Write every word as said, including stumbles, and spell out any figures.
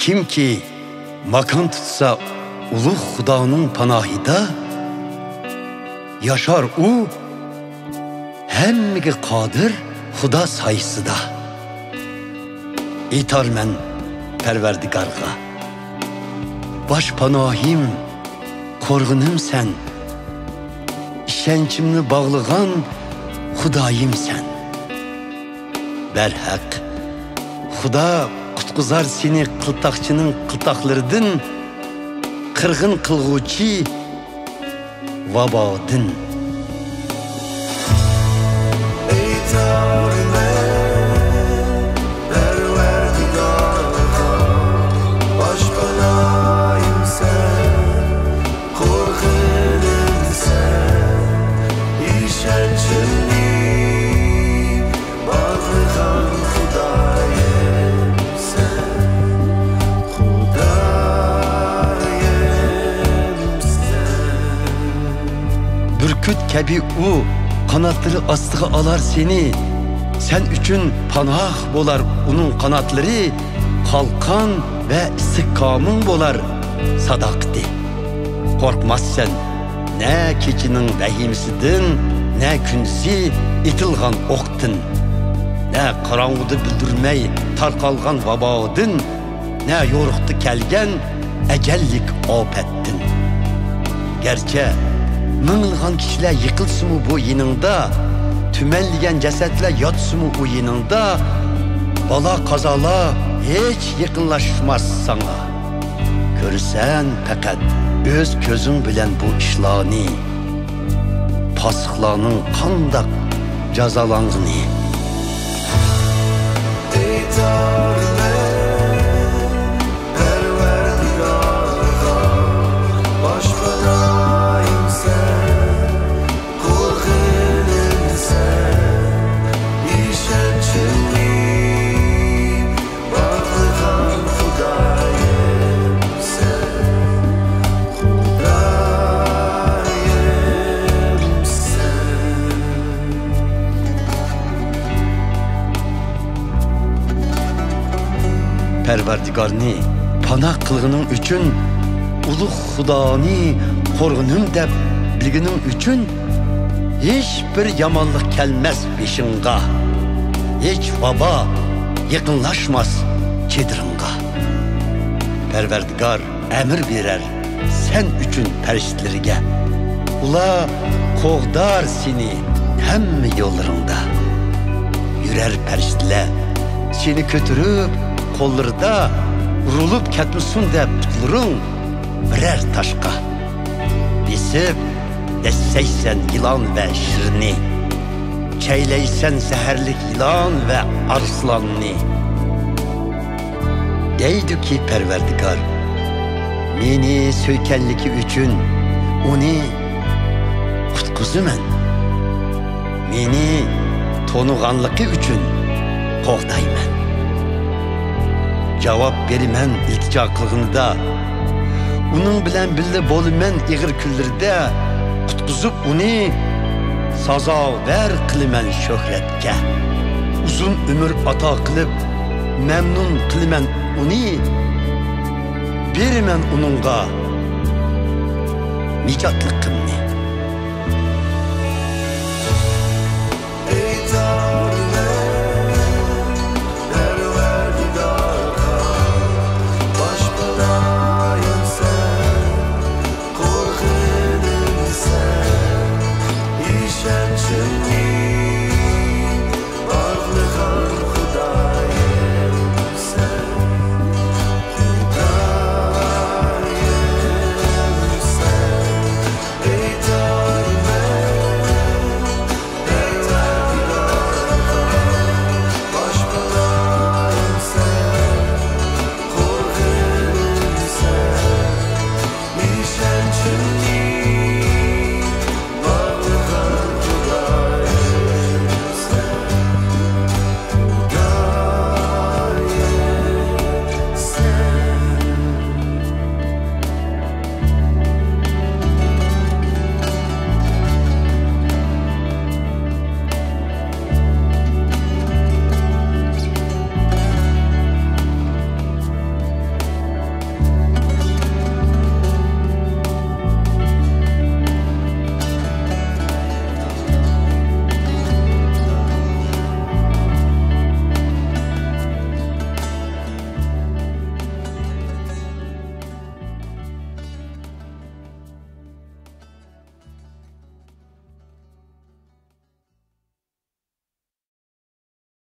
كىمكى ماكان تۇتسا ئۇلۇغ خۇدانىڭ پاناھىدا، ياشار ئۇ ھەممىگە قادىر خۇدا سايىسىدا. ئېيتارمەن پەرۋەردىگارغا، باش پاناھىم، قورغىنىم سەن، ئىشەنچىمنى باغلىغان خۇدايىم سەن. بەرھەق، خۇدا قۇتقۇزار سېنى قىلتاقچىنىڭ قىلتاقلىرىدىن، قىرغىن قىلغۇچى ۋابادىن. ئېيتارمەن پەرۋەردىگارغا، باش پاناھىم سەن، قورغىنىم سەن، ئىشەنچىمنى باغلىغان خۇدايىم سەن، خۇدايىم سەن. بۈركۈت كەبى ئۇ قاناتلىرى ئاستىغا ئالار سېنى، سەن ئۈچۈن پاناھ بولار ئۇنىڭ قاناتلىرى، قالقان ۋە ئىستىھكامىڭ بولار ساداقىتى. قورقماسسەن نە كېچىنىڭ ۋەھىمىسىدىن، نە كۈندۈزى ئېتىلغان ئوقتىن، نە قاراڭغۇدا بىلدۈرمەي تارقالغان ۋابادىن، نە يورۇقتا كەلگەن ئەجەللىك ئاپەتتىن. گەرچە مىڭلىغان كىشىلەر يىقىلسىمۇ بۇ يېنىڭدا، تۈمەنلىگەن جەسەتلەر ياتسىمۇ ئۇ يېنىڭدا، بالا-قازالار ھېچ يېقىنلاشماس ساڭا. كۆرىسەن پەقەت ئۆز كۆزۈڭ بىلەن بۇ ئىشلارنى، پاسىقلارنىڭ قانداق جازالانغىنى. ئېيتارمەن پەرۋەردىگارغا، باش پاناھىم سەن، قورغىنىم سەن، ئىشەنچىمنى باغلىغان خۇدايىم سەن، خۇدايىم سەن. پەرۋەردىگارنى پاناھ قىلغىنىڭ ئۈچۈن، ئۇلۇغ خۇدانى قورغىنىم دەپ بىلگىنىڭ ئۈچۈن، ھېچبىر يامانلىق كەلمەس بېشىڭغا، ھېچ ۋابا يېقىنلاشماس چېدىرىڭغا. پەرۋەردىگار ئەمىر بېرەر سەن ئۈچۈن پەرىشتىلىرىگە، ئۇلار قوغدار سېنى ھەممە يوللىرىڭدا. يۈرەر پەرىشتىلەر سېنى كۆتۈرۈپ قوللىرىدا، ئۇرۇلۇپ كەتمىسۇن دەپ پۇتلىرىڭ بىرەر تاشقا. بېسىپ دەسسەيسەن يىلان ۋە شىرنى، چەيلەيسەن زەھەرلىك يىلان ۋە ئارسلاننى. دەيدۇكى پەرۋەردىگار، مېنى سۆيگەنلىكى ئۈچۈن ئۇنى قۇتقۇزىمەن. مېنى تونۇغانلىقى ئۈچۈن قوغدايمەن. جاۋاب بېرىمەن ئىلتىجا قىلغىنىدا. ئۇنىڭ بىلەن بىللە بولىمەن ئېغىر كۈنلىرىدە. قۇتقۇزۇپ ئۇنى سازاۋەر قىلىمەن شۆھرەتكە. ئۇزۇن ئۆمۈر ئاتا قىلىپ، مەمنۇن قىلىمەن ئۇنى. بېرىمەن ئۇنىڭغا نىجاتلىقىمنى.